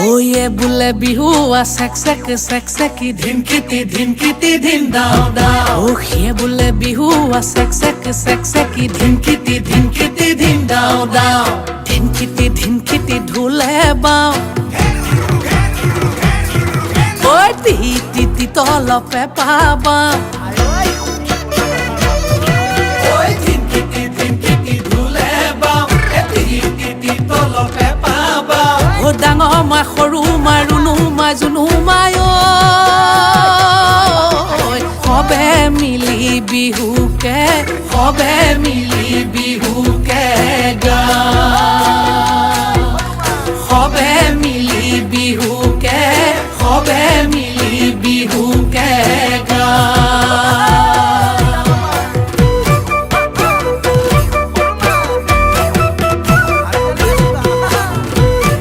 Way বোলে বিহুৱা check check check চেকি ধিনকিটি ধিনকিটি ধিন দাও দাও। ও সিয়ে বোলে বিহুৱা চেক চেক চেক চেকি ধিনকিটি ধিনকিটি ধিন দাও দাও। ধিনকিটি ধিনকিটি ঢোলে বাও, ঐ তিহি তিতি তলপে পাবা। ঐ ধিনকিটি ধিনকিটি ঢোলে বাও, তিহি তিতি তলপে পাবা। ও ডাঙৰ মা, সৰু মা, ৰুণু মা, জুনু মাই, ঐ সবে মিলি বিহুকে, সবে মিলি বিহুকে গা। সবে মিলি বিহুকে, সবে মিলি